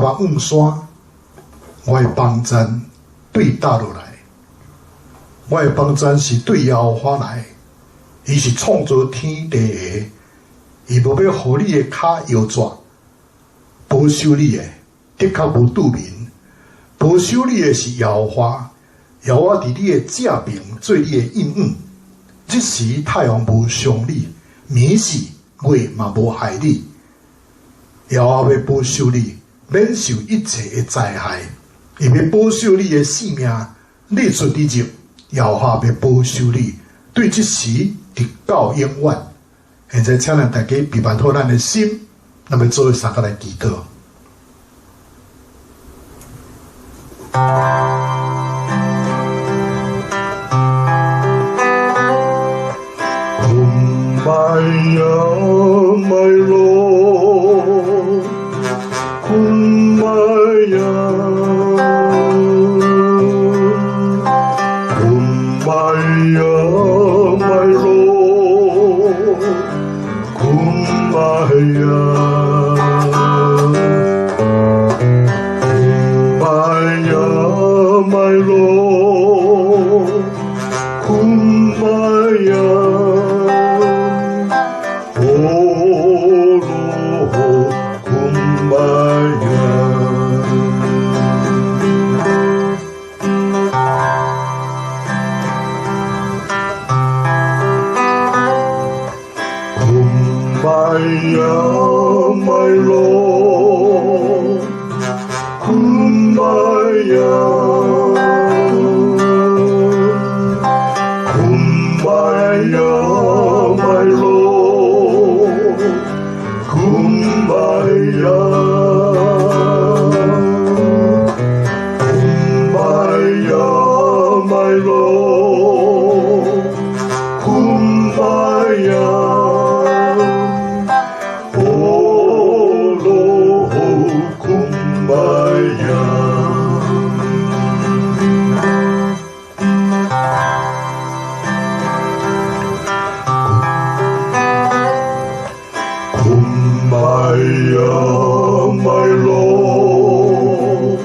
巴姆山，我的幫贊對佗落來？我的幫贊是對耶和華來，伊是創造天地的，伊無欲予你的跤搖折，保守你的，的確無拄眠。保守你的是耶和華，耶和華佇你的正爿做你的蔭影。日時太陽無傷你，暝時月嘛無害你。耶和華欲保守你，免受一切的災害，伊欲保守你的性命，日出日入，耶和華欲保守你，對這時直到永遠。現在請咱大家備辦好咱的心，咱欲做相共來祈禱。Kumbaya, my Lord, Kumbaya, Kumbaya, my Lord, Kumbaya, Kumbaya, my Lord, Kumbaya. Oh Lord, Kumbaya. Kumbaya, my Lord, Kumbaya, Kumbaya, my Lord, Kumbaya, Kumbaya, my Lord, Kumbaya. Oh Lord, Kumbaya. Kumbaya, my Lord,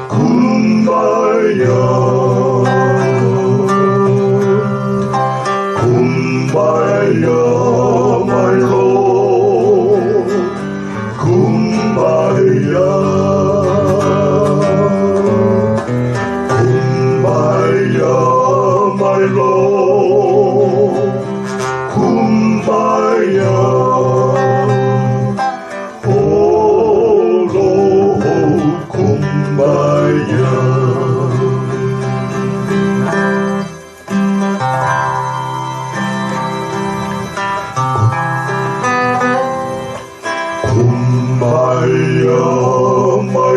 Kumbaya, Kumbaya, my Lord, Kumbaya, Kumbaya, my Lord, Kumbaya. Oh Lord, Kumbaya. Kumbaya, my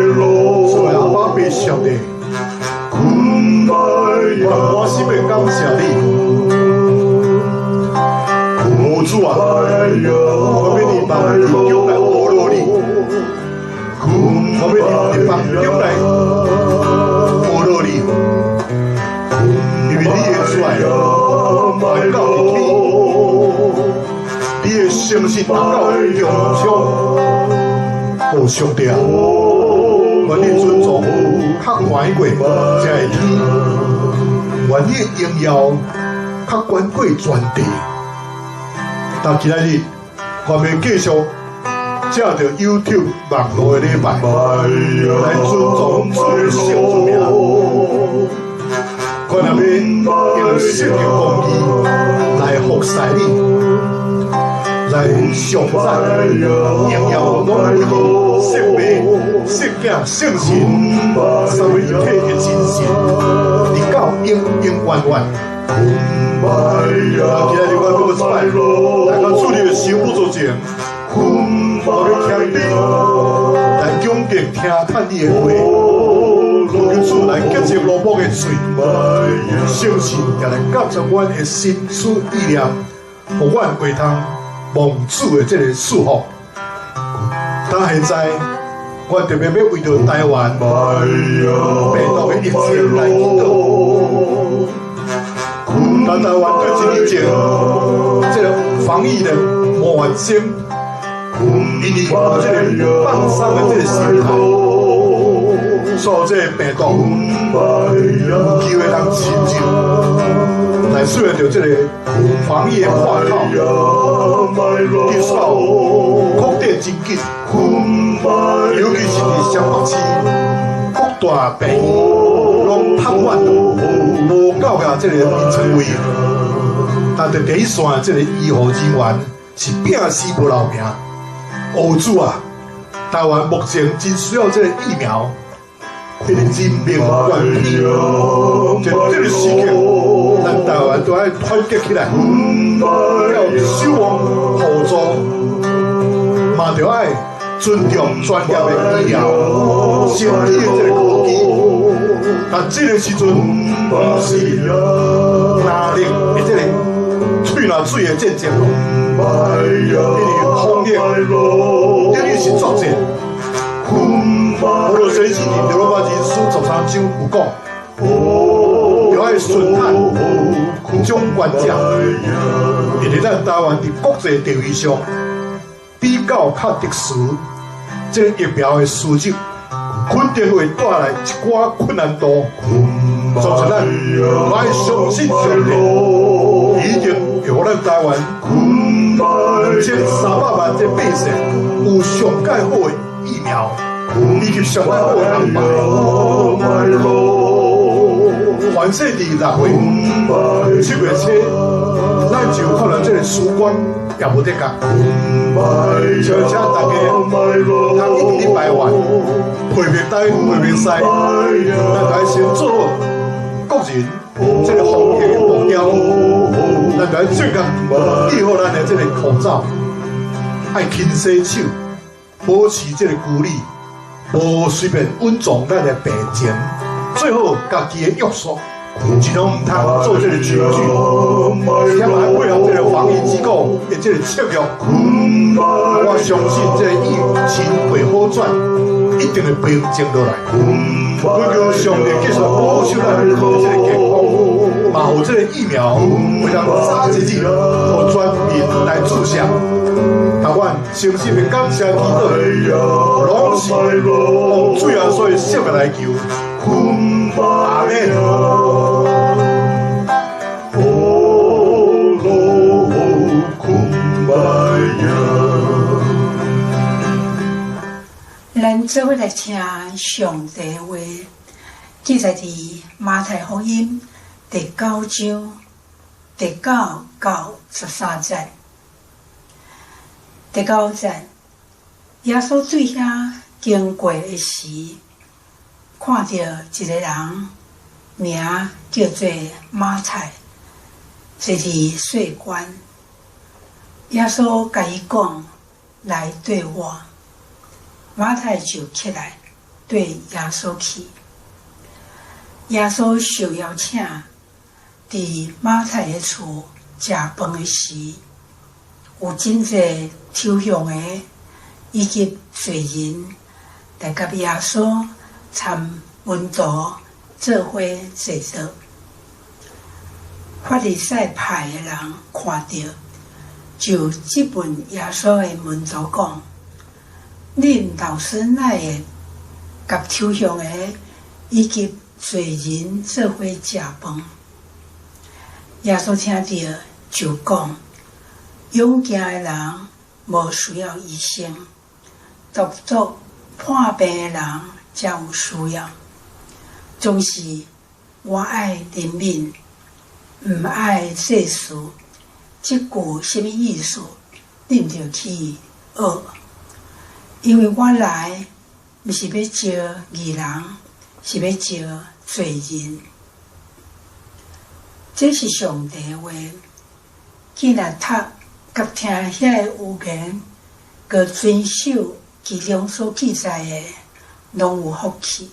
主啊，阿 Lord, 爸父上帝， Kumbaya, 我滿心的感謝你。哦，主啊，我欲佇萬民中來呵咾你，我欲佇列邦中來呵咾你，因為你的慈愛達到日天，你的誠實達到穹蒼。哦，上帝啊，願你尊崇較懸過這个天，願你的榮耀較懸過全地。但今仔日，我欲繼續藉著 YouTube 網路的禮拜，來尊崇主的聖之名。我若欲用聖的公義來服侍你，來頌讚榮耀攏歸予聖父、聖子、聖神三位一體的真神，直到永永遠遠。啊，今仔日我閣一擺來到主你的聖寶座前，我欲謙卑來恭敬聽嘆你的話，求主來潔淨羅卜的喙，聖神也來監察阮的心思意念，予阮會通蒙主的這个祝福。但現在，我特別欲為著台灣病毒的疫情來祈禱。但台灣對一年前這个防疫的魔法針，因為有這个放鬆的這个心態，所以這个病毒有機會通侵入。來使用著這个防疫的破口，結束擴展真緊，尤其是佇雙北市各大病院攏癱瘓，無夠甲這个病床位。但佇第一線這个醫護人員是拼死無留命。哦主啊，台灣目前真需要這个疫苗，這个人命關天，在這个時刻，咱台灣都愛團結起來，要守望互助，嘛著愛尊重專業的醫療、先進的這个科技。但這个時陣毋是拿力的這个喙瀾水的戰爭，因為防疫等於是作戰。保羅先生佇羅馬人書13章有講，著愛順坦掌權者，因為咱台灣佇國際地位上比較較特殊，這個疫苗的輸入肯定會帶來一寡困難度。所以咱愛相信上帝，一定會予咱台灣2300萬這百姓有上蓋好的疫苗，以及上蓋好的安排。凡勢佇6月、7月初，咱就有可能這个曙光也無得講。所以請大家通一直咧排怨，批評東，批評西，咱就愛先做好個人這个防疫的步調，咱就愛正確記好咱的這个口罩，愛勤洗手，保持這个距離，無隨便隱藏咱的病情，最好家己的約束，盡量毋通做這个群聚，而且嘛愛配合這个防疫機構的這个策略。我相信這个疫情會好轉，一定會平靜落來。祈求上帝繼續保守咱的這个健康，嘛予這个疫苗會當早一日予全民來注射。台灣誠心的感謝祈禱，攏是奉主耶穌的聖名來求。阿們。哦羅 Kumbaya。咱做伙來聽上帝話，記載佇馬太福音第九章第9到13節。第九節，耶穌對遐經過的時，看著一个人，名叫做馬太，坐佇稅關。耶穌共伊講：來綴我。馬太就起來綴耶穌去。耶穌受邀請，佇馬太的厝食飯的時，有真濟抽象的以及罪人來佮耶穌參門徒做伙坐著。法利賽派的人看著，就質問耶穌的門徒講：恁老師哪會佮抽象的以及罪人做伙食飯？耶穌聽著就講：勇健的人無需要醫生，獨獨破病的人才有需要。總是我愛憐憫，毋愛祭司。這句啥物意思？恁著去學。因為我來，毋是欲召義人，是欲召罪人。這是上帝話。既然讀佮聽遐个預言，閣遵守其中所記載的，攏有福氣，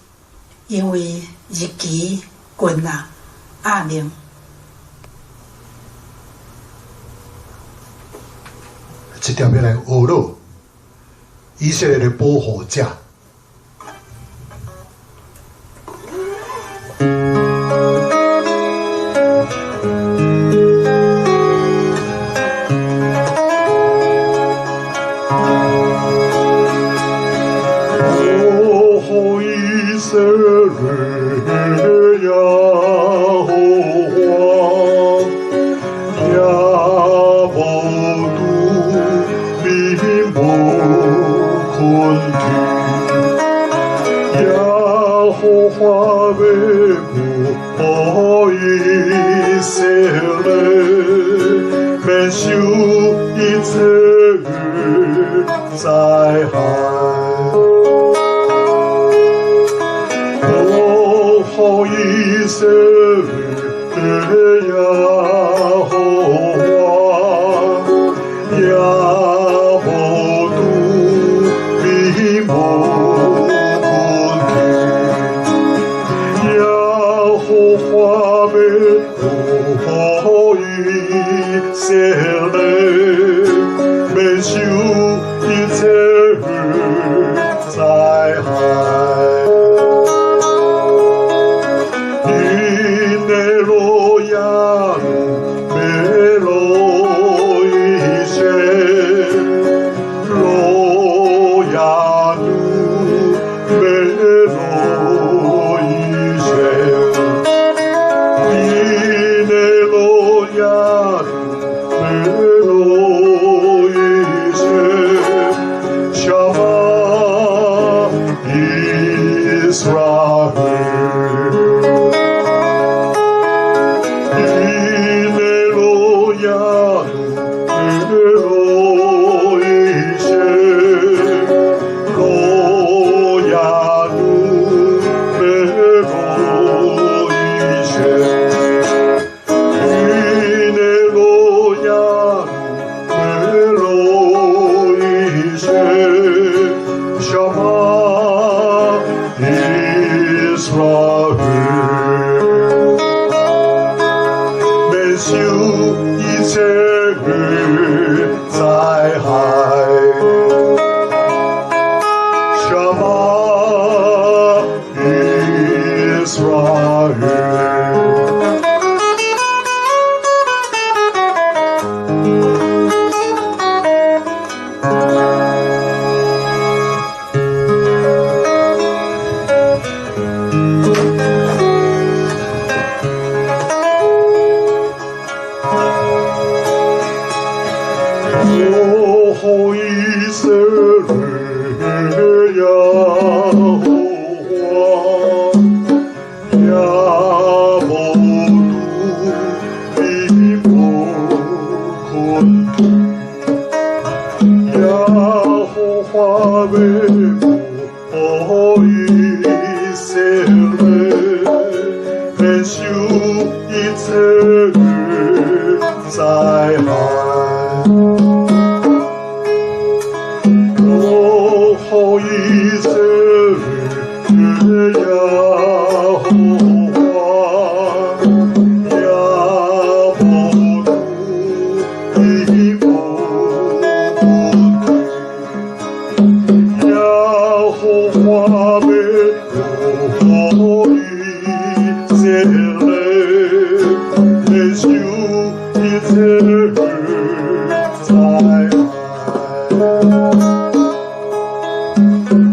因為日期近啊。阿們。這條欲來學咯，以色列的保護者。耶和華，也無拄民無困窮，耶和華欲保護以色列，免受一切災害。保護以色列耶和華，也無拄民無困窮，耶和華欲保護以色列，免受一切災害。הנה לא ינום ולא יישן, לא ינום ולא יישן. הנה לא ינום ולא יישן, שמע ישראל. הנה לא ינום ולא יישן, לא ינום ולא יישן. הנה לא ינום ולא יישן, שמע ישראל. 免受一切災害。שמע ישראל。保護以色列耶和華，也無拄民無困窮，耶和華欲保護以色列，免受一切災害。保護以色列耶和華，也無拄民無困窮，耶和華欲保護以色列，免受一切災害。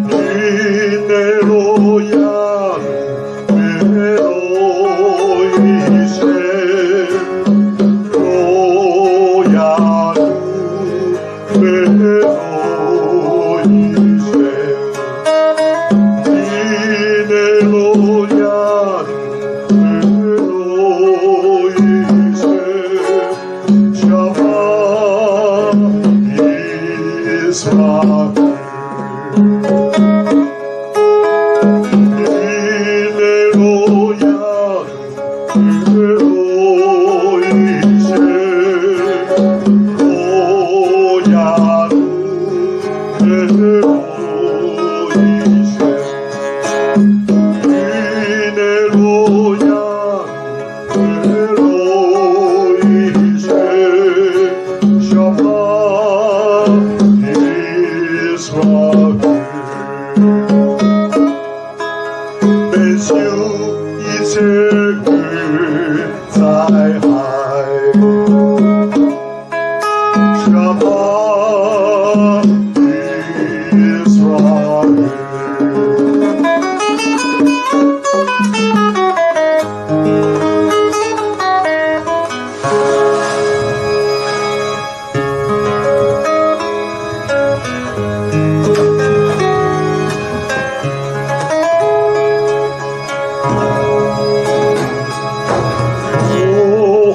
הנה לא ינום ולא יישן, לא ינום ולא יישן. הנה לא ינום ולא יישן, שמע ישראל. הנה לא ינום ולא יישן, לא ינום ולא יישן. הנה לא ינום ולא יישן, שמע ישראל. 免受一切災害。שמע ישראל。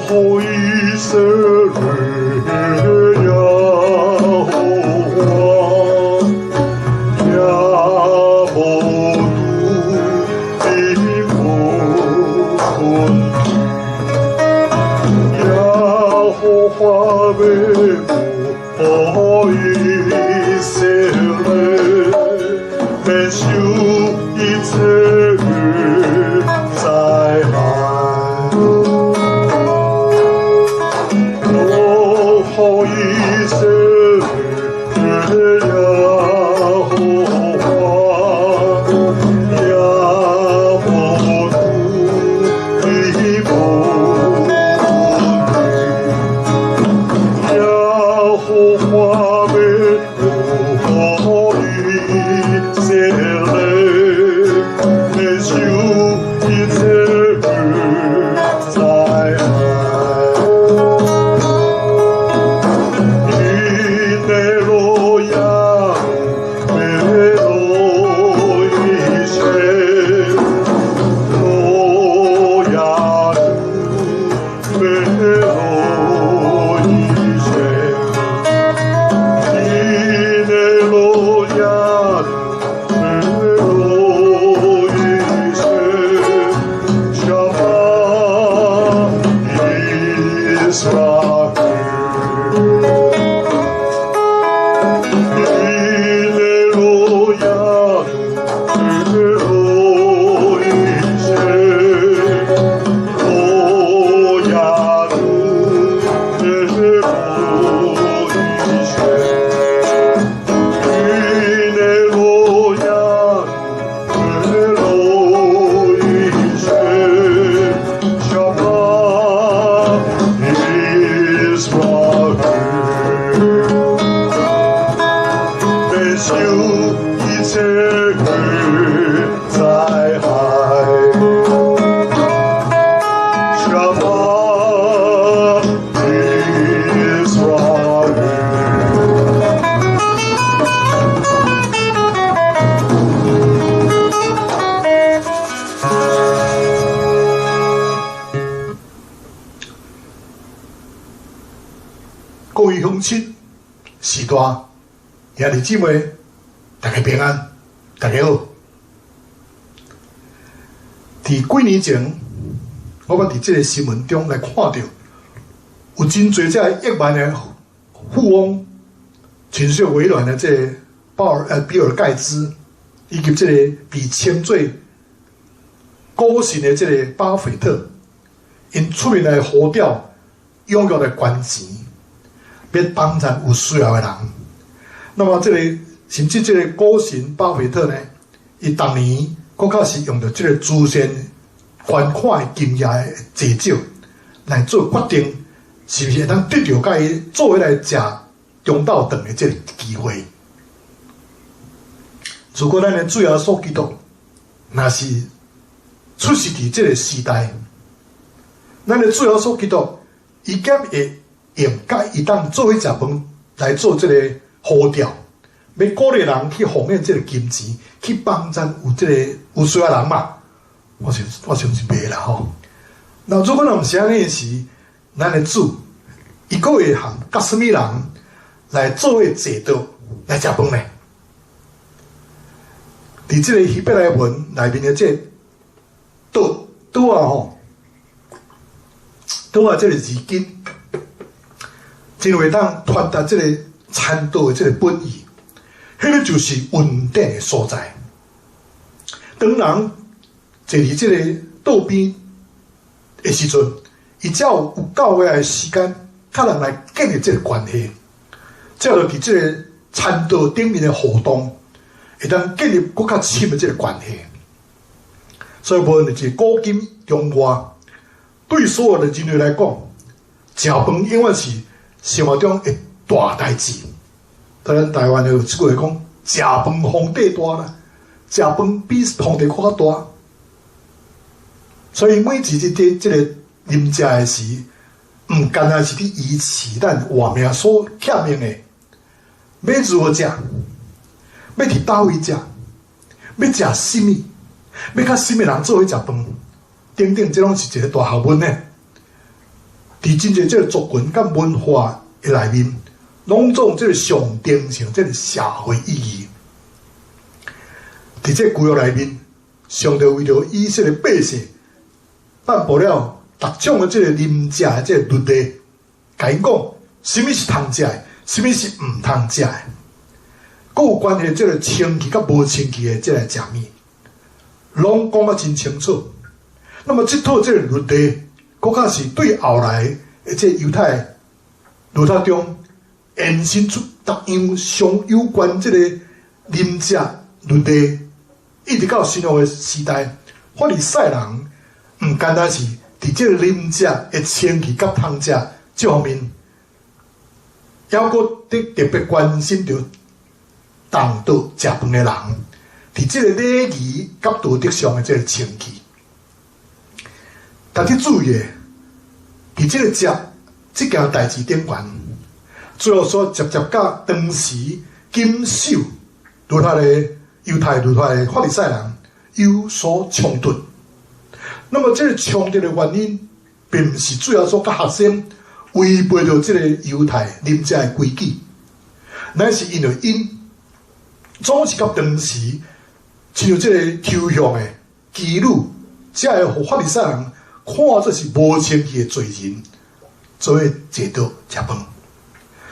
哦，以色列耶和華，也無拄的無困，耶和華欲予以色列免受一切災害。哦，以色列耶和華，也無拄的無耶和華欲予以色列免受一切災害。伊內羅亞美羅以色羅亞美羅以色，伊內羅亞美羅以色，沙瑪以斯拉耳。伊內羅亞美羅以色，羅亞美羅以色，伊內羅亞美羅以色，沙瑪以斯拉耳。免受一切災害。沙瑪以斯拉耳。各位鄉親、序大、兄弟姊妹，大家平安，大家好。佇幾年前，我捌佇這個新聞中來看著，有真濟這億萬的富翁，親像微軟的這個比爾蓋茨，以及這個被稱做股神的這個巴菲特，𪜶出面來號召，踴躍來捐錢，欲幫贊有需要的人。那麼這個甚至這個股神巴菲特呢，伊逐年閣較是用著這個慈善捐款的金額的濟少來做決定，是毋是會當得著佮伊做伙來食中晝頓的這個機會？如果咱的主耶穌基督若是出世佇這個時代，咱的主耶穌基督伊敢會用佮伊當做伙食飯來做這個號召，欲鼓勵人去奉獻這個金錢，去幫贊有這個有需要人嘛？我想是袂啦吼。那如果若毋是按呢時，咱的主伊閣會和佮啥物人來做伙坐桌來食飯呢？佇這個希伯來文內面的這個桌桌仔吼，桌仔這個字根，真會當傳達這個餐桌的這個本意，彼個就是恩典的所在。當人坐佇這個桌邊的時陣，伊才有夠的時間，佮人來建立這個關係，才就佇這個餐桌頂面的互動，會當建立閣較深的這個關係。所以無論是古今中外，對所有的人類來講，食飯永遠是生活中的大代誌。當然，台灣有一句話講：食飯皇帝大啦，食飯比皇帝閣較大。所以每一日佇這個啉食的時，毋干焦是佇維持咱活命所欠用的，欲如何食，欲佇佗位食，欲食啥物，欲佮啥物人做伙食飯，等等，這攏是一個大學問呢。佇真濟這個族群佮文化的內面，攏總這個象徵性、這個社會意義。佇這個舊約內面，上帝為著以色列百姓，頒布了逐種的這個啉食的這個律例，共𪜶講，啥物是通食的，啥物是毋通食的，閣有關係這個清氣佮無清氣的這個食物，攏講甲真清楚。那麼這套這個律例，閣較是對後來的這個猶太律法中延伸出逐樣上有關這個啉食律例，一直到新約的時代，法利賽人毋單單是佇這個啉食的清氣佮通食這方面，猶閣佇特別關心著同桌食飯的人，佇這個禮儀佮道德上的這個清氣。值得注意的，佇這個食這件代誌頂懸，主耶穌直接佮當時謹守律法的猶太律法的法利賽人有所衝突。那麼這個衝突的原因，並毋是主耶穌佮學生違背著這個猶太啉食的規矩，乃是因為𪜶總是佮當時親像這個抽象的妓女，才會予法利賽人看做是無清氣的罪人，做伙坐桌食飯。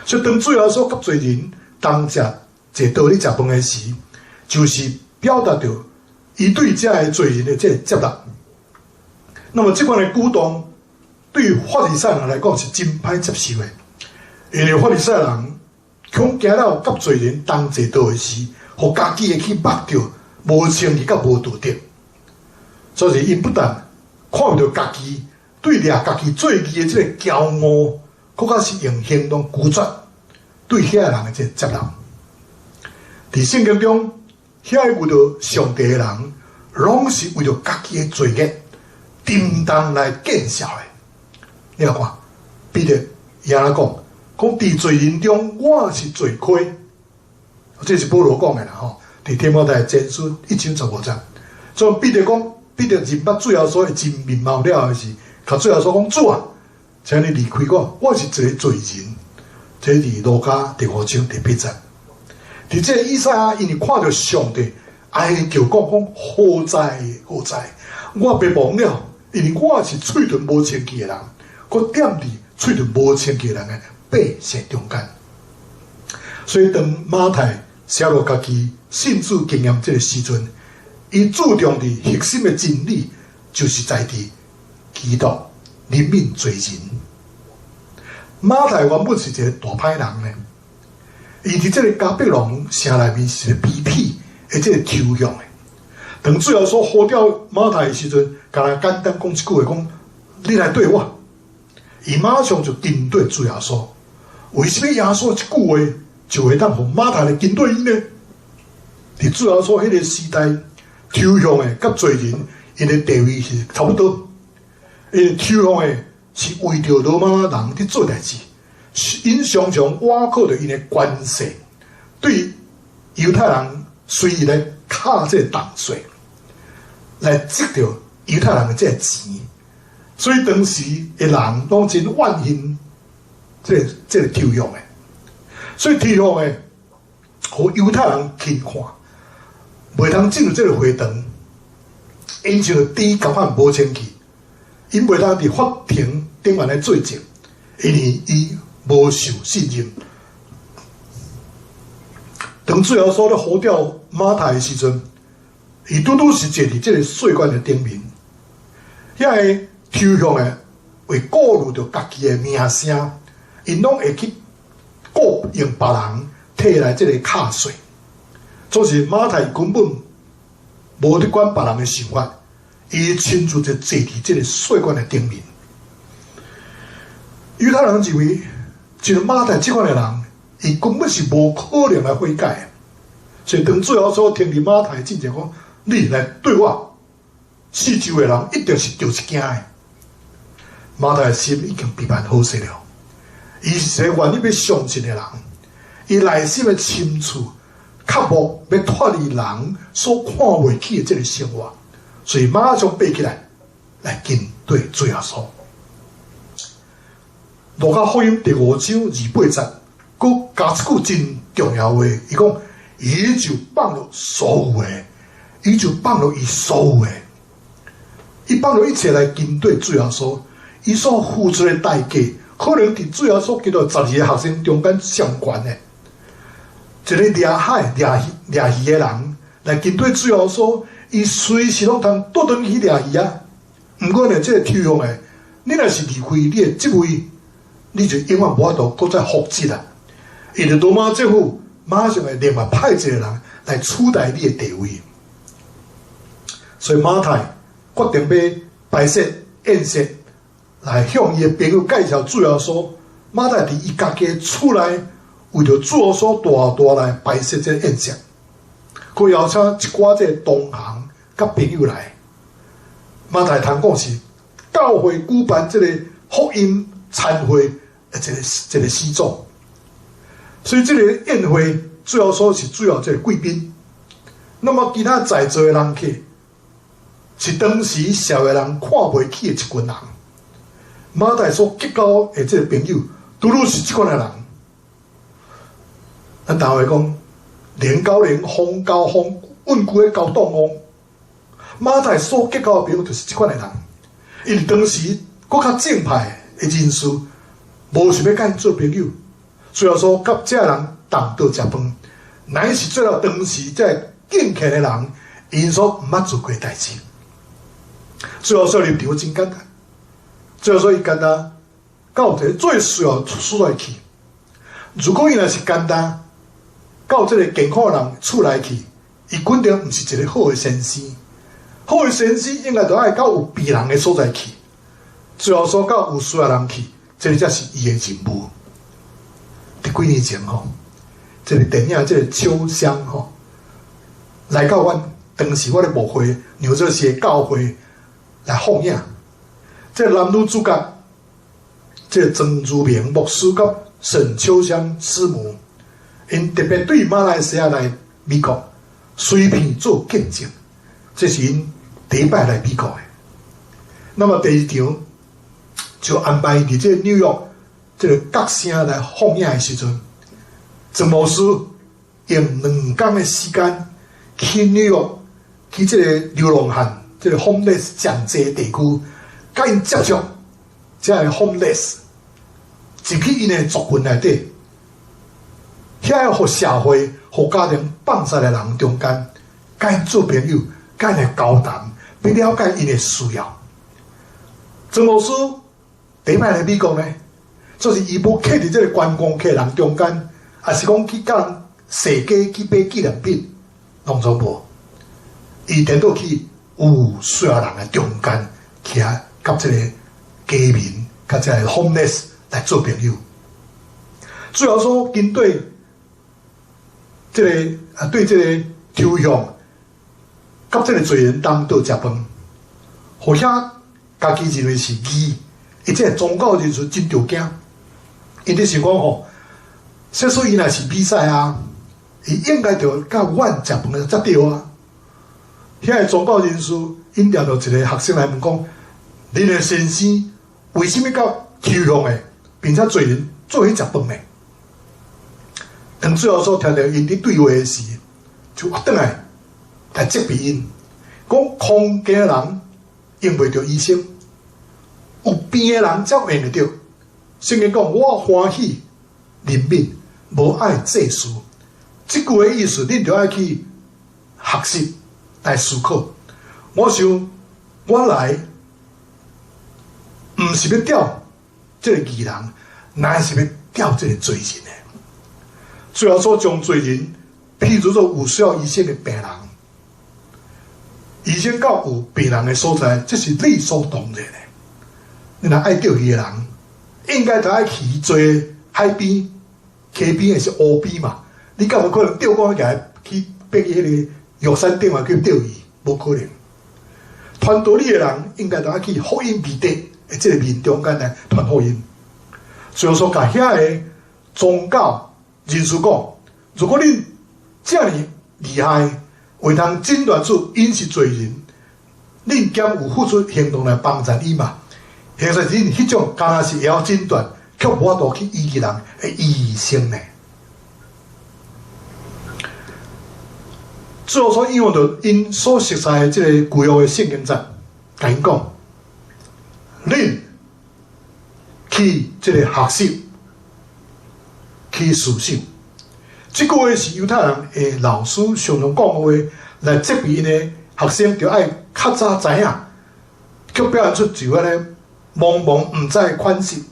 所以當主耶穌佮罪人同食坐桌咧食飯的時，就是表達著伊對這个罪人的這個接納。那麼這款的舉動對法利賽人來講是真歹接受的，因為法利賽人恐驚了佮罪人同坐桌的時，予家己會去目著無清氣佮無道德，所以𪜶不但看袂著家己對掠家己做義的這个驕傲，閣較是用行動拒絕對遐个人的這個接納。佇聖經中，遐个遇著上帝的人，攏是為著家己的罪孽，沉重來見笑的。你來看，彼得伊按怎講？講佇罪人中，我是罪魁。這是保羅講的啦吼，佇提摩太前書1章15節。所以彼得講，彼得認捌主耶穌的真面貌了的時，共主耶穌講：主啊，請你離開我，我是一個罪人。這佇路加第五章第八節。佇這個以賽亞，因為看著上帝，哀叫講講禍哉禍哉，我滅亡了，因為我是喙唇無清氣的人，閣踮佇喙唇無清氣的人的百姓中間。所以當馬太寫落家己信主經驗這個時陣，伊注重佇核心的真理，就是在佇基督憐憫罪人。馬太原本是一個大歹人呢，伊佇這個迦百農城內面是一個卑鄙的這個抽象的。當主耶穌呼召馬太的時陣，敢若簡單講一句話，講你來綴我，伊馬上就跟綴主耶穌。為什麼耶穌一句話就會當予馬太來跟綴伊呢？佇主耶穌彼個時代，抽象的佮罪人，𪜶的地位是差不多。因為抽象的是為著羅馬人佇做代誌，𪜶常常倚靠著𪜶的權勢，對猶太人隨意來敲這個重稅，來得著猶太人的這個錢。所以當時的人攏真怨恨這個抽象的，所以抽象的，予猶太人輕看，袂通進入這個會堂，𪜶像豬仝款無清氣，𪜶袂通佇法庭頂懸來作證，因為伊無受信任。當主耶穌咧呼召馬太的時陣，伊拄拄是坐佇這個稅關的頂面，遐个抽象的為顧慮著家己的名聲，𪜶攏會去僱傭別人替來這個敲稅。所以馬太根本無咧管別人的想法，伊親自就坐佇這個稅關的頂面。猶太人認為，像馬太這款的人，伊根本是無可能來悔改的。所以當主耶穌停佇馬太進前講：你來綴我，四周的人一定是著一驚的。馬太的心已經備辦好勢了，伊是一個願意欲相信的人，伊內心的深處渴慕欲脫離人所看袂起的這個生活，所以馬上爬起來來跟綴主耶穌。路加福音第五章二八節，閣加一句真重要話，伊講：伊就放落所有的，伊就放落伊所有的，伊放落一切來跟綴主耶穌，伊所付出的代價，可能佇主耶穌基督12個學生中間上懸的。一個掠海掠魚掠魚的人來跟綴主耶穌，伊隨時攏通倒轉去掠魚啊。毋過呢，這個抽象的，你若是離開你的職位，你就永遠無法度閣再復職啊。因為羅馬政府馬上會另外派一個人來取代你的地位。所以馬太決定欲擺設宴席來向伊的朋友介紹主耶穌。馬太佇伊家己的厝內，為著主耶穌大大來擺設這個宴席，閣邀請一寡這個同行佮朋友來。馬太通講是教會舉辦這個福音餐會的一個一個始祖，所以這個宴會主耶穌是主要這個貴賓。那麼其他在座的人客是當時社會人看袂起的一群人。馬太所結交的這個朋友，拄拄是這款的人。咱台話講，連交連，風交風，穩固的交擋風。馬太所結交的朋友就是這款的人，因為當時閣較正派的人士，無想欲佮𪜶做朋友。雖然說佮這人同桌食飯，乃是做了當時這個敬虔的人，𪜶所毋捌做過的代誌。主耶穌立場真簡單，主耶穌伊簡單到一個最需要所在去。如果伊若是簡單到這個健康的人厝內去，伊肯定毋是一個好的先生。好的先生應該著愛到有病人的所在去，主耶穌到有需要人去，這個才是伊的任務。佇幾年前吼，這個電影這個秋香吼，來到阮當時我咧牧會紐澤西的教會來放映。這個男女主角，這個曾如明牧師佮沈秋香師母，𪜶特別對馬來西亞來美國隨片做見證，這是𪜶第一擺來美國的。那麼第二場就安排佇這個紐約這個角城來放映的時陣，曾牧師用2工的時間去紐約，去這個流浪漢這個 homeless 上濟地區，佮𪜶接觸，這個 homeless 入去𪜶的族群內底，遐個予社會、予家庭放逐的人中間，佮𪜶做朋友，佮𪜶來交談，欲了解𪜶的需要。曾牧師第一擺來美國呢，就是伊無客佇這個觀光客人中間，抑是講去佮人踅街去買紀念品，攏總無。伊顛倒去有需要人的中間，去遐佮這個街民、佮這個 homeless 來做朋友。主耶穌針對這個啊，對這個抽象，佮這個罪人同桌食飯，予遐家己認為是義，伊這個宗教人士真著驚。𪜶咧想講吼，假使伊若是彌賽亞，伊應該著佮阮食飯才對啊。遐個宗教人士𪜶掠著一個學生來問講：恁的先生為啥物佮抽象的，並且罪人做伙食飯呢？當主耶穌聽著𪜶佇對話的時，就轉來來責備𪜶，講康健的人用袂著醫生，有病的人才用會著。聖經講：我歡喜憐憫，無愛祭司。這句的意思，恁著愛去學習來思考。我想我來，毋是欲召這個義人，乃是欲召這個罪人的。主耶穌將罪人，譬如做有需要醫生的病人，醫生到有病人的所在，這是理所當然的。你若愛釣魚的人，應該著愛去坐海邊、溪邊，抑是湖邊嘛？你敢有可能釣竿起來去爬去彼個玉山頂啊去釣魚？無可能。傳道理的人應該著愛去福音未得的這個民中間來傳福音。所以說，共遐个宗教人士講，如果恁遮爾厲害，會當診斷出𪜶是罪人，恁敢有付出行動來幫助伊嗎？或者是恁彼種敢若是會曉診斷，卻無法度去醫治人的醫生呢？主耶穌引用著𪜶所熟悉的這個舊約的聖經節，共𪜶講：恁去這個學習，去思想。這句話是猶太人的老師常常講的話，來責備𪜶的學生，著愛較早知影，卻表現出就按呢茫茫毋知的款式。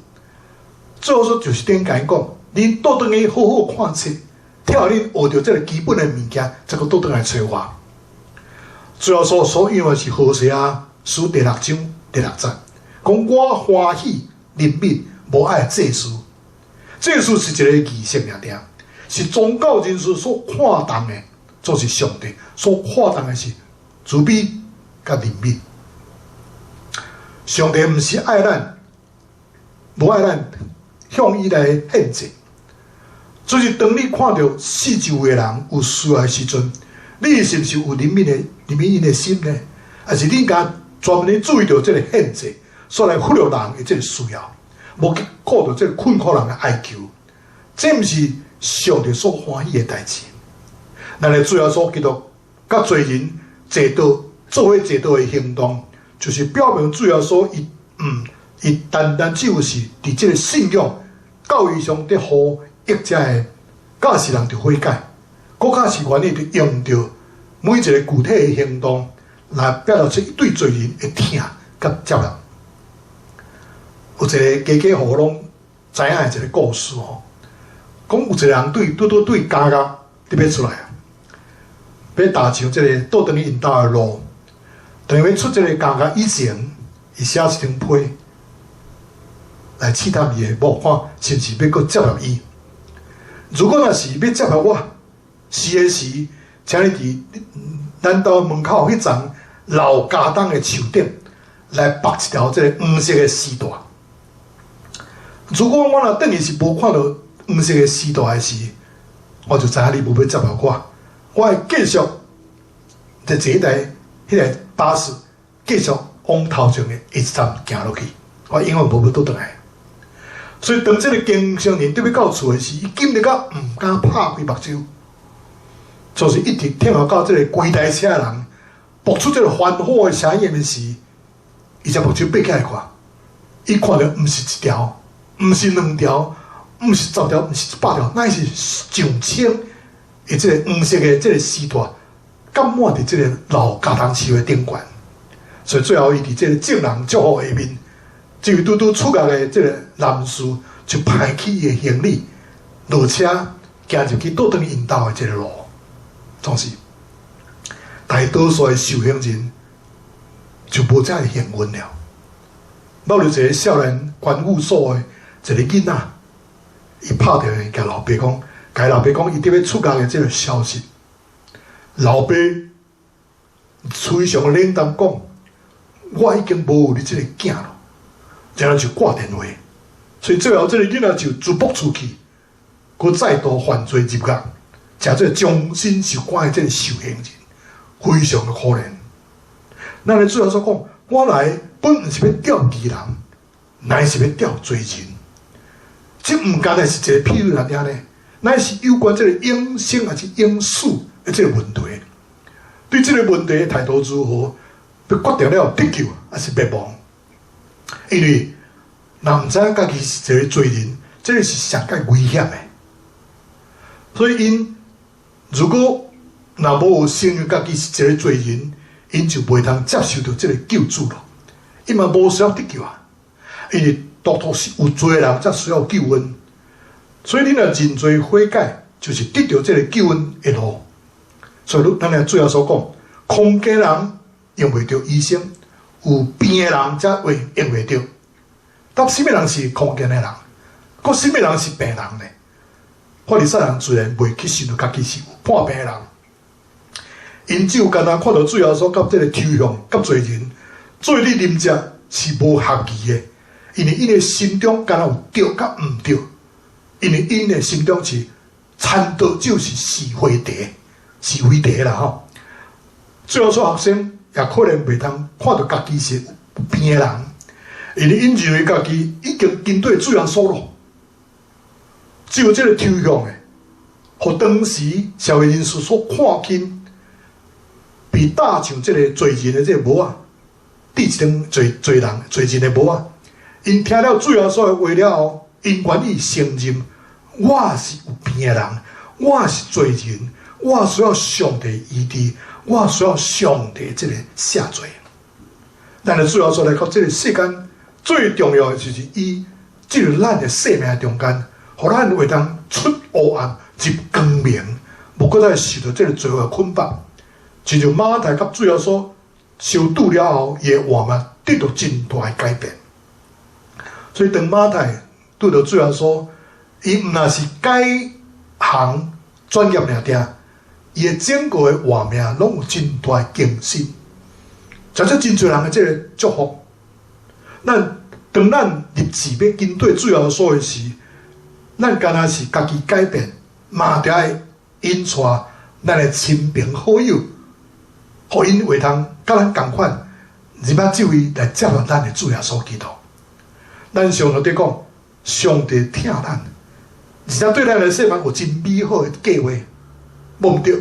主耶穌就是等於共𪜶講：恁倒轉去好好看冊，聽恁學著這个基本的物件，才閣倒轉來揣我。主耶穌所引用的是何西阿書第六章第六節，講我歡喜憐憫，無愛祭司。祭司是一个儀式爾爾，是宗教人士所看重的，就是上帝所看重的是慈悲佮憐憫。上帝毋是愛咱，無愛咱向伊來獻祭。就是當你看著四周圍的人有需要的時陣，你是毋是有憐憫的憐憫𪜶的心呢？抑是你敢專門注意著這个獻祭，所來忽略人的這个需要，無去顧著這个困苦人的哀求，這毋是上帝所歡喜的代誌。咱的主耶穌基督佮罪人坐桌做伙坐桌的行動，就是表明主耶穌伊毋伊單單只有是佇這个信仰教義上得予益者的教示人著悔改，閣較是願意佇用著每一个具體的行動來表達出伊對罪人的疼佮接納。有一个家家戶戶攏知影的一个故事吼，講有一個人對拄拄對監獄佇欲出來啊，欲踏上這个倒轉去𪜶兜的路，當欲出這个監獄以前，伊寫一張批來試探伊的某，看是毋是欲閣接納伊。如果若是欲接納我，死的時，請你佇咱兜門口彼叢老茄苳的樹頂來縛一條這个黃色的絲帶。如果我若轉去是無看著黃色的絲帶的時，我就知影你無欲接納我，我會繼續佇坐彼台彼个巴士，繼續往頭前的一站行落去，我永遠無欲倒轉來。所以當這个更生人佇欲到厝的時，伊緊著到毋敢拍開目睭，就是一直聽候到這个規台車的人爆出這个歡呼的聲音的時，伊才目睭擘起來看，伊看著毋是一條，毋是兩條，毋是十條，毋是一百條，乃是上千的這个黃色的這个絲帶，蓋滿佇這个老茄苳樹的頂懸。所以最後，伊佇這个眾人祝福下面，這位拄拄出獄的這个男士就拋棄伊的行李，落車行入去倒轉去𪜶兜的這个路。總是大多數的受刑人就無遮爾幸運了。某一個少年關務所的一个囡仔，伊拍電話共老爸講，共老爸講伊佇欲出獄的這个消息。老爸非常冷淡講：我已經無有你這个囝囉。然後就掛電話，所以最後這个囡仔就足不出去，閣再度犯罪入獄，成做終身受關的這个受刑人，非常的可憐。咱的主耶穌講：我來本毋是欲召義人，乃是欲召罪人。這毋干焦是一个譬喻爾爾呢，乃是有關這个永生抑是永死的這个問題。對這个問題的態度如何，欲決定了得救抑是滅亡。因為若毋知影家己是一个罪人，這个是上蓋危險的。所以𪜶如果若無承認家己是一个罪人，𪜶就袂通接受著這个救主囉。伊嘛無需要得救啊，因為獨獨是有罪的人才需要救恩。所以你若認罪悔改，就是得著這个救恩的路。所以咱來主耶穌講，康健人用袂著醫生，有病的人才會用袂著。但啥物人是康健的人？閣啥物人是病人呢？法利賽人自然袂去想著家己是有破病的人，𪜶只有干焦看著主耶穌佮這个抽象佮罪人做伙啉食是無合宜的，因為𪜶的心中干焦有對佮毋對，因為𪜶的心中是餐桌就是是非題，是非題啦吼。主耶穌學生也可能袂通看著家己是有病的人，因為𪜶認為家己已經跟綴主耶穌咯。只有這个抽象的，予當時社會人士所看輕，被戴上這个罪人的這个帽仔，戴一頂罪罪人罪人的帽仔。𪜶聽了主耶穌的話了後，𪜶願意承認我是有病的人，我是罪人，我需要上帝醫治，我需要上帝這个赦罪。咱的主耶穌來到這个世間，最重要的就是伊進入咱的生命中間，予咱會當出黑暗入光明，無閣再受著這个罪惡的捆綁。親像馬太佮主耶穌相拄了後，伊的活命得著真大的改變。所以當馬太拄著主耶穌，伊毋但是改行轉業爾定，伊的整個的活命攏有真大的更新。這是真濟人的這个祝福。咱當咱立志欲跟綴主耶穌的時，咱敢若是家己改變，嘛著愛引帶咱的親朋好友，予𪜶會通佮咱仝款，入來這位來接納咱的主耶穌基督。咱常常佇講，上帝疼咱，而且對咱的生命有真美好的計劃，無毋對。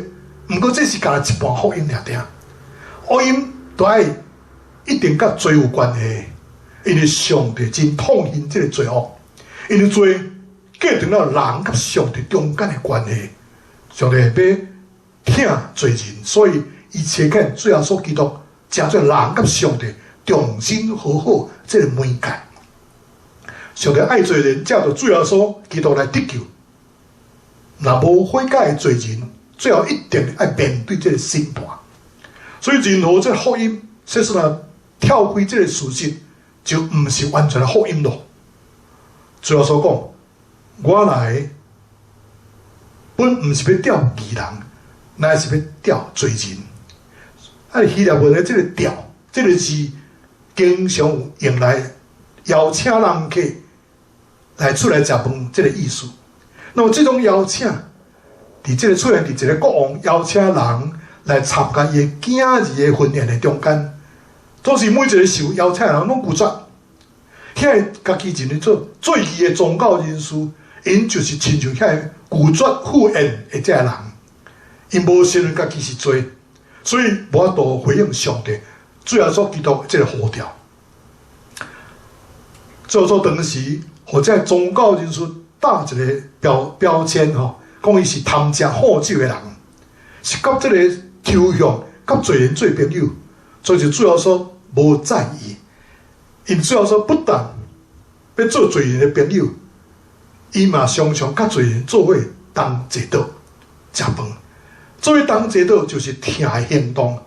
毋過這是干焦一半福音爾定，福音都愛一定佮罪有關係，因為上帝真痛恨這个罪惡，因為罪隔斷了人佮上帝中間的關係，上帝欲疼罪人，所以伊差遣主耶穌基督，成做人佮上帝重新和好這个媒介。上帝愛罪人，藉著主耶穌基督來得救。若無悔改的罪人，最後一定愛面對這个審判。所以任何這个福音，說實若跳開這个事實，就毋是完全的福音囉。主耶穌講：我來本毋是欲召義人，乃是欲召罪人。啊，希臘文的這个召，這个字，經常有用來邀請人客來厝內食飯，這个意思。那麼這種邀請，佇這个出現佇一个國王邀請人來參加伊的囝兒的婚宴的中間，總是每一个受邀請的人攏拒絕。遐个家己認為做最義的宗教人士，𪜶就是親像遐个拒絕赴宴的這个人，𪜶無承認家己是罪，所以無法度回應上帝主耶穌基督這个呼召。做做當時，予這个宗教人士貼一个標標籤吼，講伊是貪食好酒的人，是佮這个抽象佮罪人做朋友，所以就主耶穌無在意。𪜶主耶穌不但欲做罪人的朋友，伊嘛常常佮罪人做伙同坐桌食飯。做伙同坐桌就是疼的行動。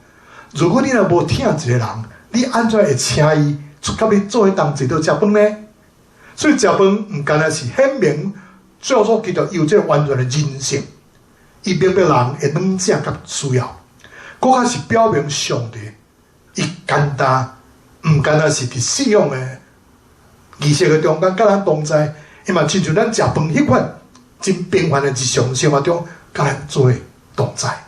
如果你若無疼一个人，你按怎會請伊出佮你做伙同坐桌食飯呢？所以食飯毋干焦是顯明主耶穌基督有這个完全的人性，伊明白人的軟弱佮需要，閣較是表明上帝伊簡單，毋干焦是佇信仰的儀式的中間佮咱同在，伊嘛親像咱食飯彼款真平凡的日常生活中，佮咱做伙同在。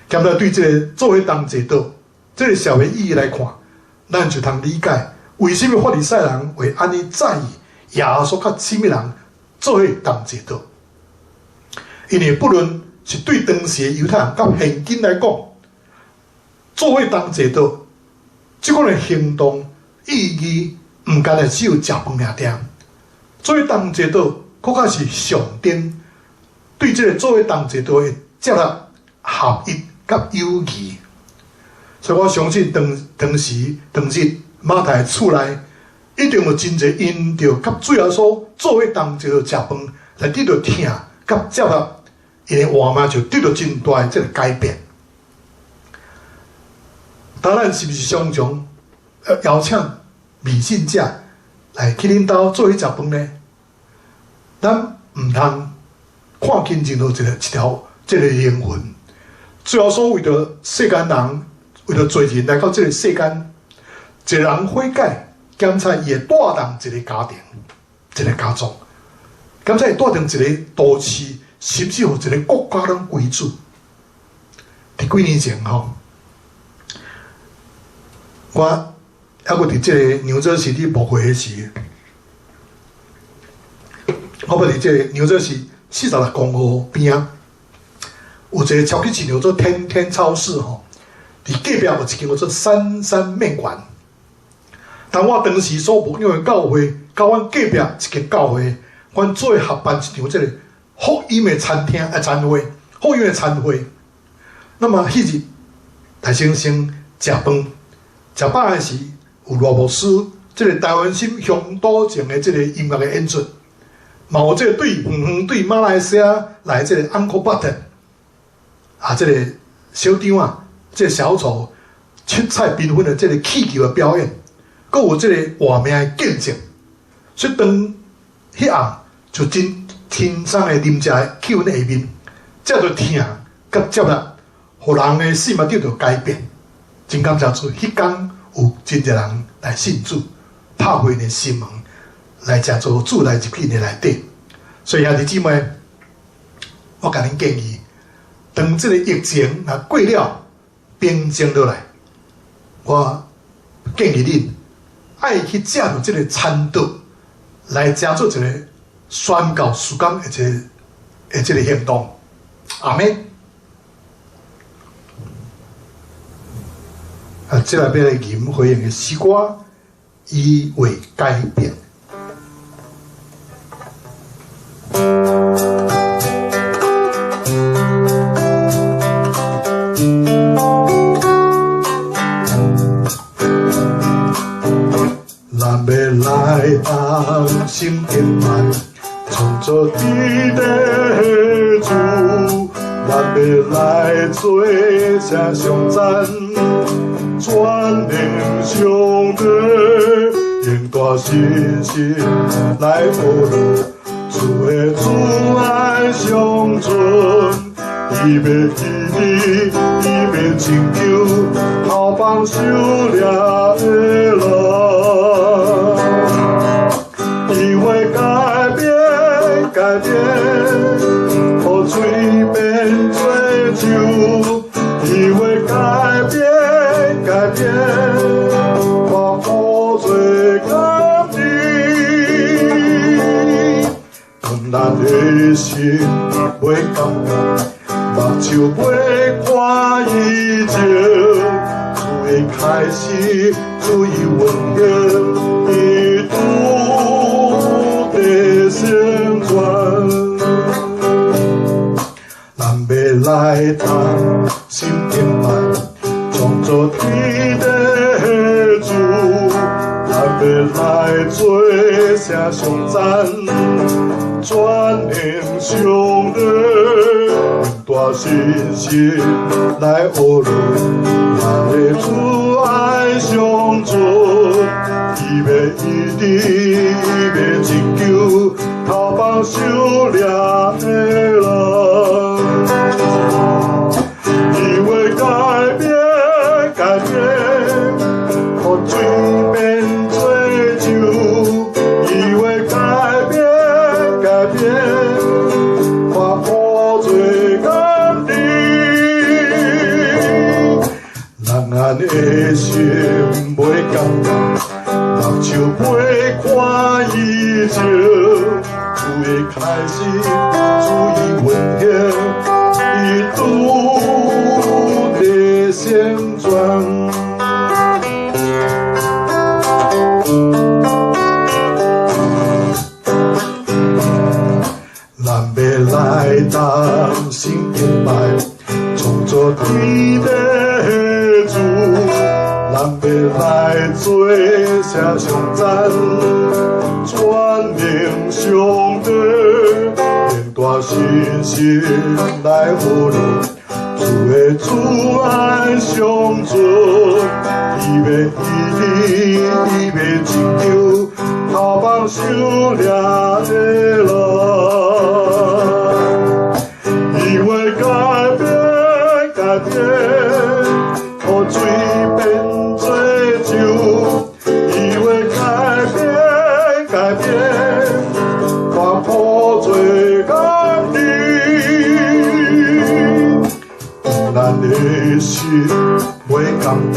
兼來對這个做伙同坐桌這个社會意義來看，咱就通理解為啥物法利賽人會按呢在意耶穌佮啥物人做伙同坐桌。因為不論是對當時的猶太人佮現今來講，做伙同坐桌這款的行動意義，毋干焦只有食飯爾定。做伙同坐桌，閣較是象徵對這个做伙同坐桌的接納、合一佮友誼。所以我相信當當時當日馬太厝內一定有真濟因著佮主耶穌做伙同坐食飯，來得著疼佮接納，𪜶的活命就得著真大的這个改變。當咱是毋是常常邀請未信者來去恁兜做伙食飯呢？咱毋通看輕任何一个一條這个靈魂。主耶穌為著世間人，為著罪人來到這个世間，一個人悔改，檢查伊會帶動一個家庭，一個家族，檢查會帶動一個都市，甚至乎一個國家攏歸主。佇幾年前吼，我猶閣佇這个紐澤西佇牧會的時，我閣佇這个紐澤西46公路邊仔，有一個超級市場做天天超市吼，佇隔壁有一間叫做三三麵館。當我當時所牧養的教會，佮阮隔壁一間教會，阮做伙合辦一場這个福音的餐廳啊餐會，福音的餐會。那麼彼日大先生食飯，食飽的時，有羅牧師，這个台灣新鄉土情的這个音樂的演出，嘛有這个對遠遠對馬來西亞來這个 Uncle Button，啊，這个小張啊，這个小丑七彩繽紛的這个氣球的表演，閣有這个活命的見證，所以當彼暗就真輕鬆的臨在氣氛下面，這就疼佮接納，予人的生命得著改變。真感謝主，彼工有真濟人來信主，拍開𪜶的心門來成做主來入去𪜶內底。所以兄弟姊妹，我共恁建議，當這个疫情若過了，平靜落來，我建議恁愛去藉著這个餐桌來成做一个宣告事工的這个行動。阿們。啊，這來欲來吟回應的詩歌，伊會改變。咱欲來同心敬拜，創造天地的主，咱欲來做聲頌讚，全能上帝，用大信心來學路，主的慈愛長存，伊欲醫治，伊欲拯救，逃放受掠的人。伊會改變，改變，予水變做酒。伊會改變，改變，看苦做甘甜。當咱的心袂感覺，目睭袂看異象，主的開始，主伊運行，伊拄地成全。咱欲來同心敬拜，創造天地的主，咱欲來做聲頌讚，全能上帝，用大信心來學路，咱的主愛長存，伊欲醫治，伊欲拯救，逃放受掠的人。伊會改變，改變，予水變做酒。伊會改變，改變，看苦做甘甜。咱咱的心袂感覺，目睭袂看異象，主的開始，主伊運行，伊拄地成全。咱欲來同心敬拜，創造天地的主，咱欲來做聲頌讚，全能上帝，用大信心來學路，主的慈愛長存，伊欲醫治，伊欲拯救，逃放受掠的人。伊會改變，改變，予水變做酒。伊會改變，改變，看苦做甘甜。咱的心袂感覺，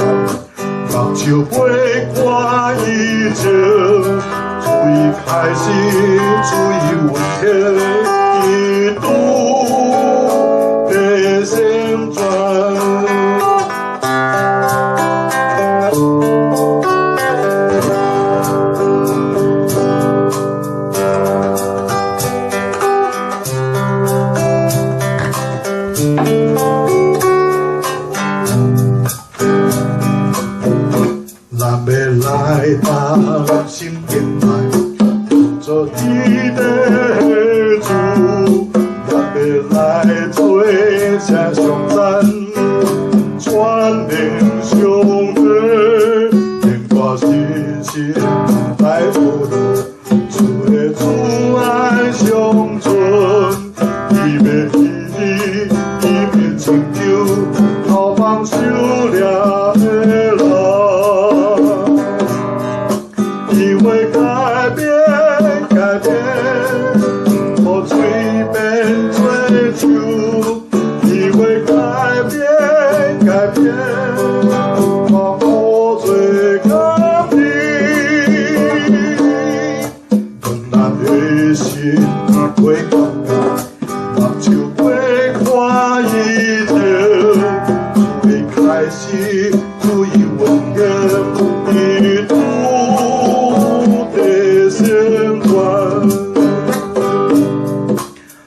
目睭睭飞看异情，主已开始，主已运行，基督的成全。咱欲来同心敬拜，做天的主，咱欲来做声颂赞，全能上帝，用大信心来学路，主的慈爱长存，伊欲医治，伊欲拯救，逃放受掠的人。伊会改变，改变，予水变做酒。伊会改变，改变，看苦做甘甜。当咱的心袂感动，目睭飞看异象，主已开始，主已运行，基督的成全。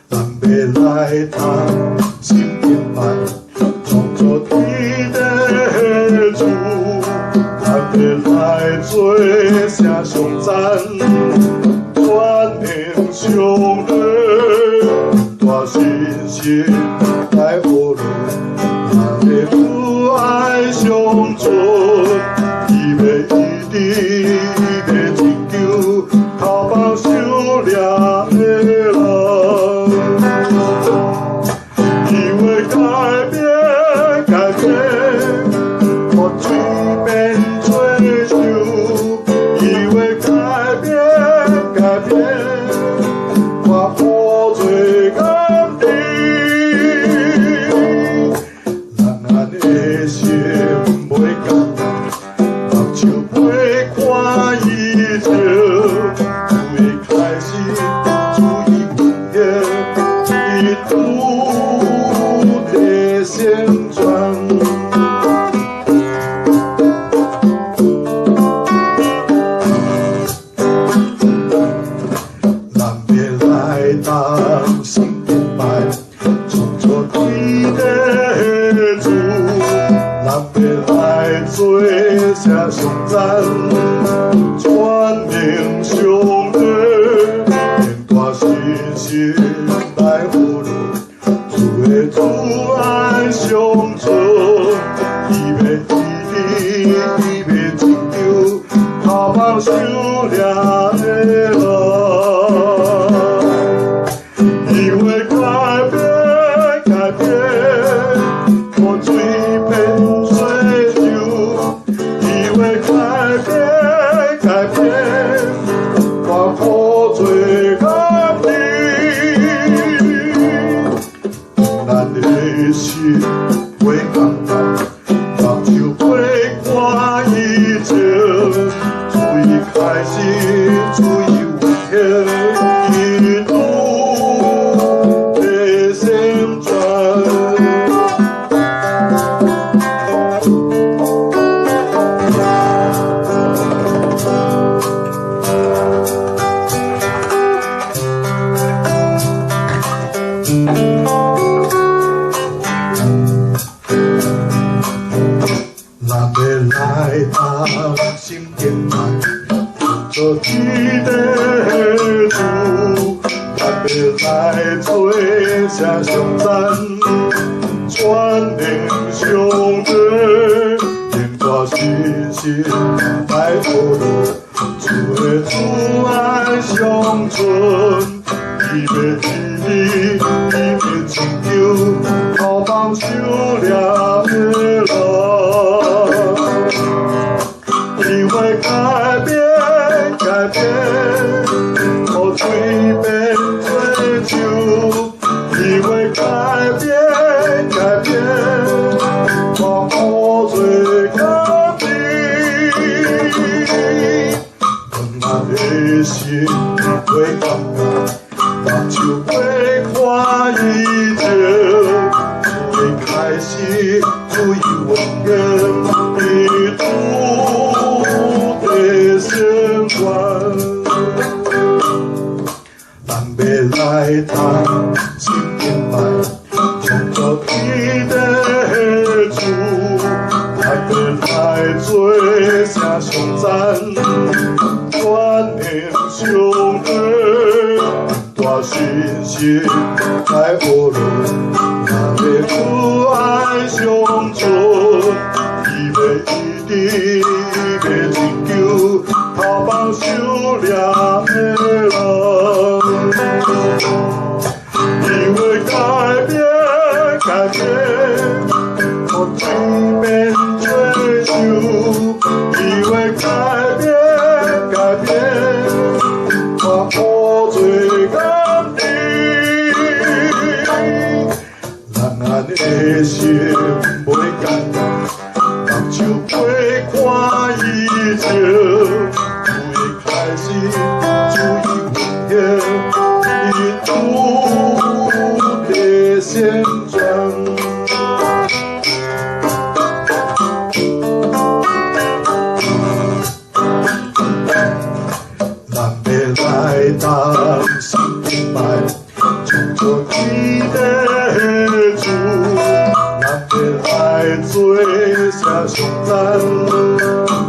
咱欲来同心敬拜，创造天的主，咱欲来做声颂赞，全能上帝，大信心来学路，咱的父爱长存，伊欲医治，伊欲拯救，逃放受掠的人。伊会改变，改变，予水变做酒。伊会改变，改变，看苦做甘甜。咱的心袂感动，目睭飞看异象，主已开始，主已运行，基督的成全。咱欲来同心敬拜，创造天的主，咱欲来做声颂赞，全能上帝，用大信心来学路，主的慈爱长存，伊欲医治，伊欲拯救，逃放受掠的人。伊会改变，改变，予水变做酒。伊会改变，改变，看苦做甘甜。咱的心袂感动，目睭飞看异象，主已开始，主已运行，基督的成全。咱欲来同心敬拜，做天的主，咱欲来做声颂赞，全能上帝，用大信心来学路，主的慈爱长存，伊欲医治，伊欲拯救，逃放受掠的人。伊会改变，改变，予水变做酒。伊会改变，改变，看苦做甘甜。心袂感覺，目睭袂看異象，主的開始，主伊運行，伊主的成全。咱欲來同心敬拜，創造天地的主，咱欲來做聲頌讚，全能上帝，大信心來學落，咱的主愛相存，伊欲醫治，伊欲拯救，頭幫受掠的人。伊會改變，改變，予水變做酒。伊會改變，改變，看苦做甘甜。咱的心袂簡單，目睭袂看異象，主的開始，主伊運行，伊主的成全。咱欲來同心敬拜，創造天地的主，咱欲來做聲頌讚，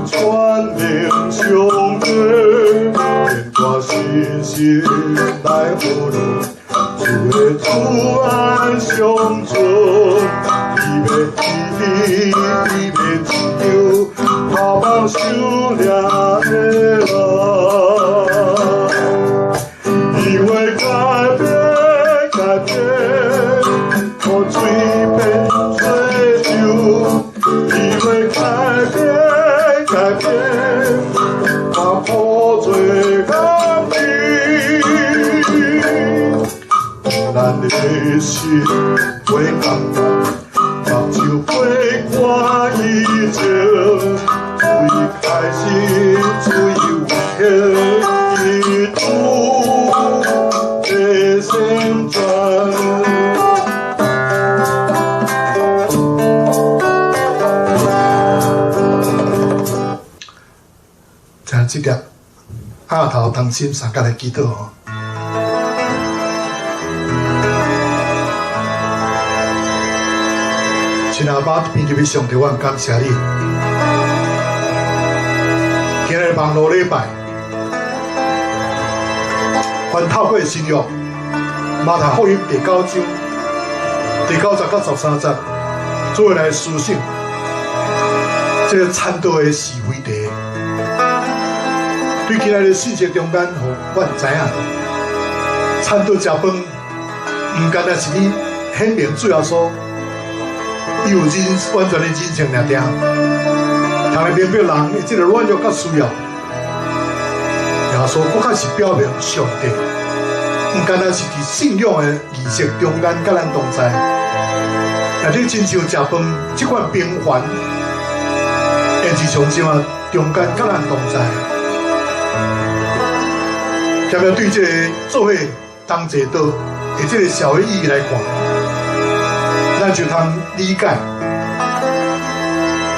全能上帝，天大信心來學落，主的主愛相存，伊欲醫治，伊欲拯救，頭幫受掠的人。伊會改變，改變，予水變做酒。伊會改變，改變，看苦做甘甜。咱的心袂簡單，目睭袂看異象，主伊開始，主伊運行，伊主的成全。請這粒額頭同心相佮來祈禱吼。親阿爸，天父上帝，我感謝你。今日網路禮拜，凡透過新約馬太福音第九章第九節到13節，做伙來思想這個餐桌的是非題。對今日的信息中間，予阮知影，餐桌食飯，毋干焦是你顯明主耶穌，伊有人完全的人性爾爾，通來明白人的這個軟弱佮需要。耶穌閣較是表明上帝，毋干焦是佇信仰的儀式中間佮咱同在，也你親像食飯這款平凡的日常生活中間佮咱同在。特別對這個做伙同齊桌的這個社會意義來看，咱就通理解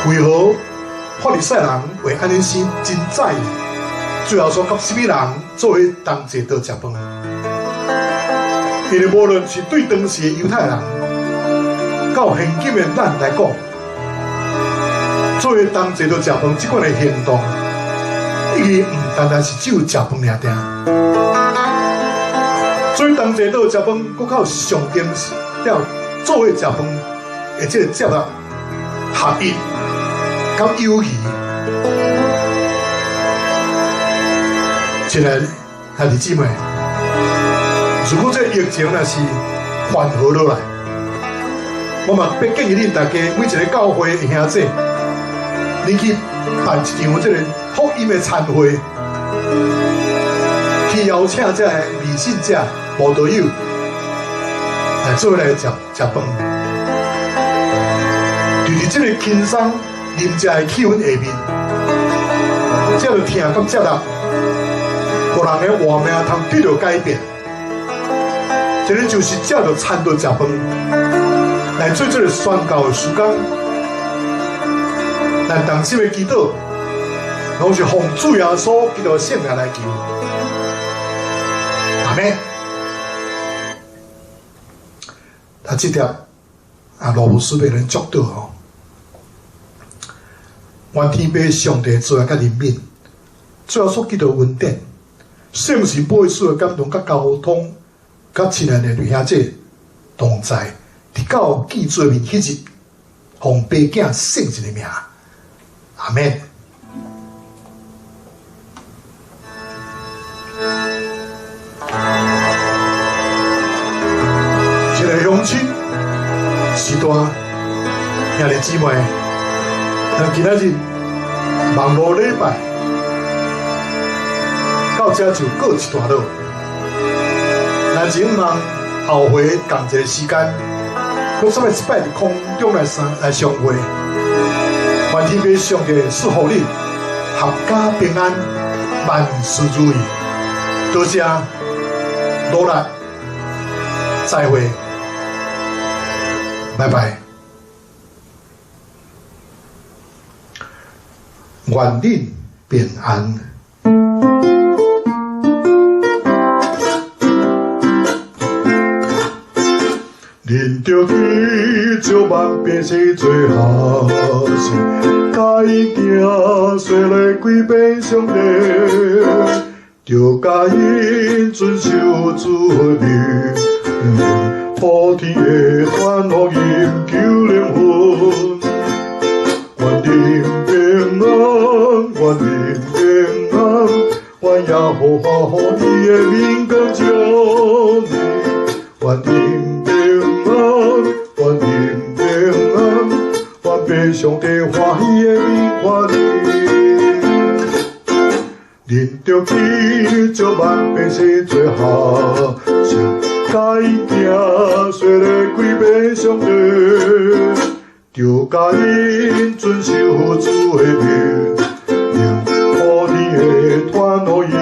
為何法利賽人會按呢生真在意，最後說佮啥物人做伙同齊桌食飯。因為無論是對當時的猶太人，到現今的咱來講，做伙同齊桌食飯這款的行動，意義毋單單是只有食飯爾爾。所以同齊桌食飯，閣較有象徵了做伙食飯的這個接納、合一、佮友誼。親愛的兄弟姊妹，如果這個疫情若是緩和落來，我嘛欲建議恁大家每一个教會的兄弟，恁去辦一場這個福音的餐會，去邀請這個未信者、無道友來做伙來食食飯，就佇這個輕鬆啉食的氣氛下面，這個疼佮接納，予人的活命通得著改變。這个就是藉著餐桌食飯來做這个宣教的時間。咱同心的祈禱，攏是奉主耶穌基督聖名來求。阿們。啊，這帖啊，羅牧師俾人祝禱吼。願天父上帝慈愛佮憐憫，主耶穌基督恩典，聖神保惠師的感動佮交通，佮親愛的兄弟同在，直到見主的面彼日，奉父子聖神的名，阿們。親愛鄉親、時代兄弟姊妹，咱今仔日網路禮拜到這就告一段落。咱請望後回仝一个時間，閣再一擺佇空中來相來相會。願天父上帝賜福你，闔家平安，萬事如意。多謝，努力，再會，拜拜。願恁平安。恁著去招萬百姓做學生，教𪜶行洗禮歸變上帝，著教𪜶遵守主的命令，普天的傳福音救靈魂。願恁平安，願恁平安，願耶和華予伊的明光照你，願恁平安，願恁平安，願父上帝歡喜的面看你。恁著去招萬百姓做學生，教𪜶行洗禮歸變上帝，著教𪜶遵守主的命令，普天的傳福音。